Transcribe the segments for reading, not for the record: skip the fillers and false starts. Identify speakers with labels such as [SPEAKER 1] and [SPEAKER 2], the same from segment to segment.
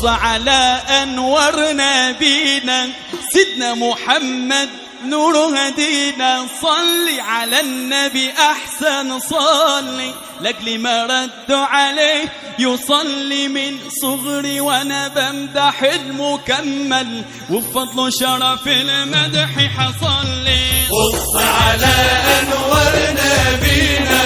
[SPEAKER 1] بص على أنوار نبينا سيدنا محمد نور هدينا. صلي على النبي أحسن صلي، لأجل ما ردوا عليه يصلي. من صغري وأنا بمدح المكمل، وبفضله شرف المدح حصلي.
[SPEAKER 2] بص على أنوار نبينا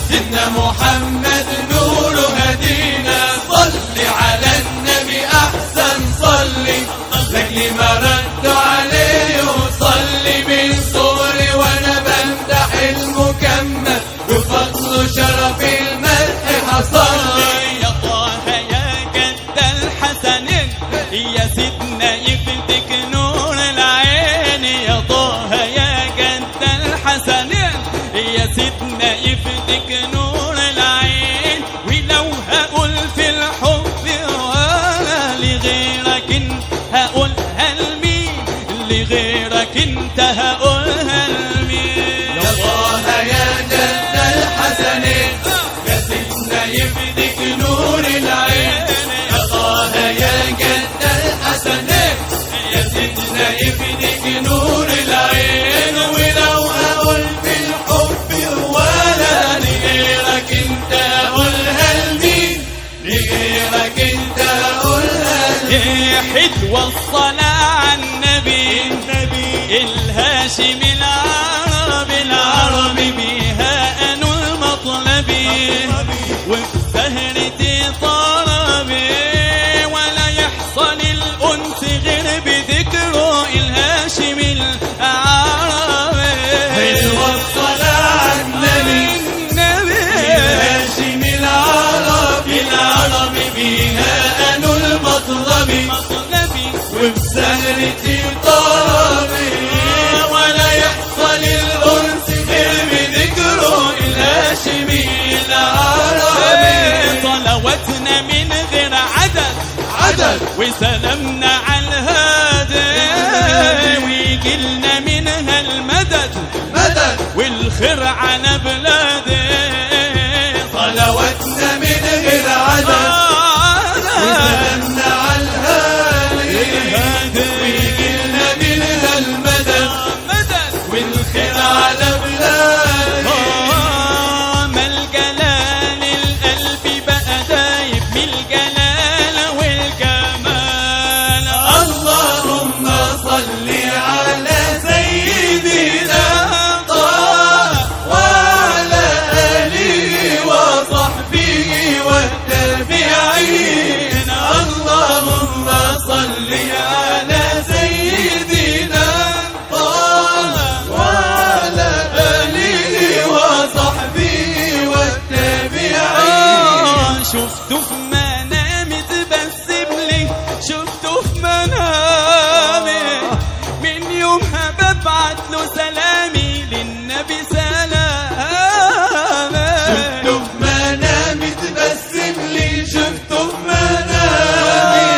[SPEAKER 2] سيدنا محمد نور هدينا. صلي على النبي أحسن صلي، لأجل ما ردوا عليه يصلي. من صغري وأنا بمدح المكمل، وبفضله شرف المدح حصلي.
[SPEAKER 1] يا طه يا جد الحسنين، يا سيدنا يفدك نور العين. يا طه يا جد الحسنين، يا سيدنا يفدك نور العين. ولو هقول في الحب ولا لغيرك هقولها لمين، لغيرك انت هقولها لمين.
[SPEAKER 2] يا طه يا جد الحسنين، يا سيدنا يفدك نور العين. يا طه يا جد الحسنين، يا سيدنا يفدك نور العين. ولو هقول في الحب ولا لغيرك انت هقولها لمين، لغيرك انت هقولها لمين.
[SPEAKER 1] حلوة الصلاة على النبي الهاشمي العربي، العربي بيها أنو المطلبي، وفي سهرتي طربي. ولا يحصل الأنس غير بذكره الهاشمي العربي.
[SPEAKER 2] حلوة الصلاة على النبي الهاشمي العربي، العربي بيها أنو المطلبي، وفي سهرتي طربي. ولا يحصل الأنس غير بذكره الهاشمي العربي.
[SPEAKER 1] صلواتنا من غير عدد
[SPEAKER 2] عدد،
[SPEAKER 1] وسلامنا على الهادي، ويجيلنا منها المدد
[SPEAKER 2] مدد،
[SPEAKER 1] والخير على بلادي.
[SPEAKER 2] صلواتنا من غير عدد، وسلامنا على الهادي، ويجيلنا منها المدد والخير على بلادي.
[SPEAKER 1] ما الجلال القلب بقى دايب من الجلال والجمال.
[SPEAKER 2] اللهم صل على سيدنا طه وعلى آله وصحبه والتابعين. اللهم صل على سيدنا طه وعلى آله وصحبه والتابعين.
[SPEAKER 1] شفته في منامي تبسم لي، شفته في منامي، من يومها ببعت له سلامي للنبي سلامي.
[SPEAKER 2] شفته في منامي تبسم لي، شفته في منامي،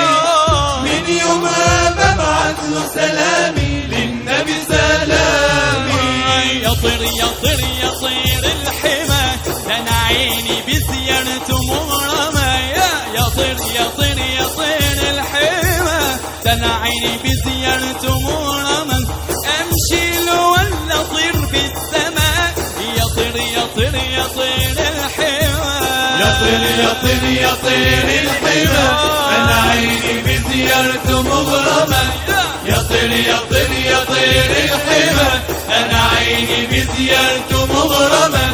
[SPEAKER 2] من يومها ببعت له سلامي للنبي سلامي.
[SPEAKER 1] يا طير يا طير يا طير الحمى، ده انا عيني بزيارته مغرمة. يا طير يا طير يا طير الحمى، ده انا عيني بزيارته مغرمة. امشي له ولا اطير في السماء، يا طير يا طير يا طير الحمى.
[SPEAKER 2] يا طير يا طير يا طير الحمى، انا عيني بزيارته مغرمة. يا طير يا طير يا طير الحمى، انا عيني بزيارته مغرمة.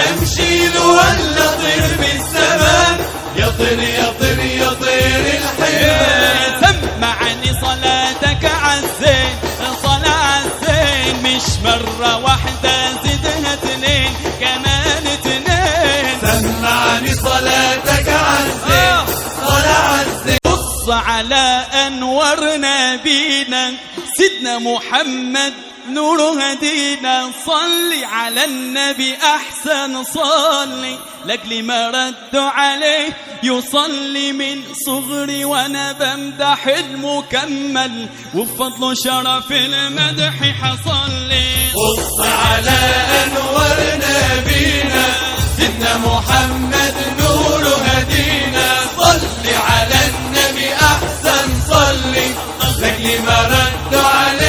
[SPEAKER 2] امشي له ولا اطير بالسماء، يا طير يا طير يا طير الحمى.
[SPEAKER 1] سمعني صلاتك عالزين، صلاة عالزين، مش مرة واحدة زدها اتنين كمان اتنين.
[SPEAKER 2] سمعني صلاتك عالزين، صلاة عالزين.
[SPEAKER 1] بص على أنوار نبينا سيدنا محمد نور هدينا. صلي على النبي أحسن صلي، لأجل ما ردوا عليه يصلي. من صغري وأنا بمدح المكمل، وبفضله شرف المدح حصلي.
[SPEAKER 2] بص على أنوار نبينا سيدنا محمد نور هدينا. صل على النبي أحسن اللي ما ردوا عليه.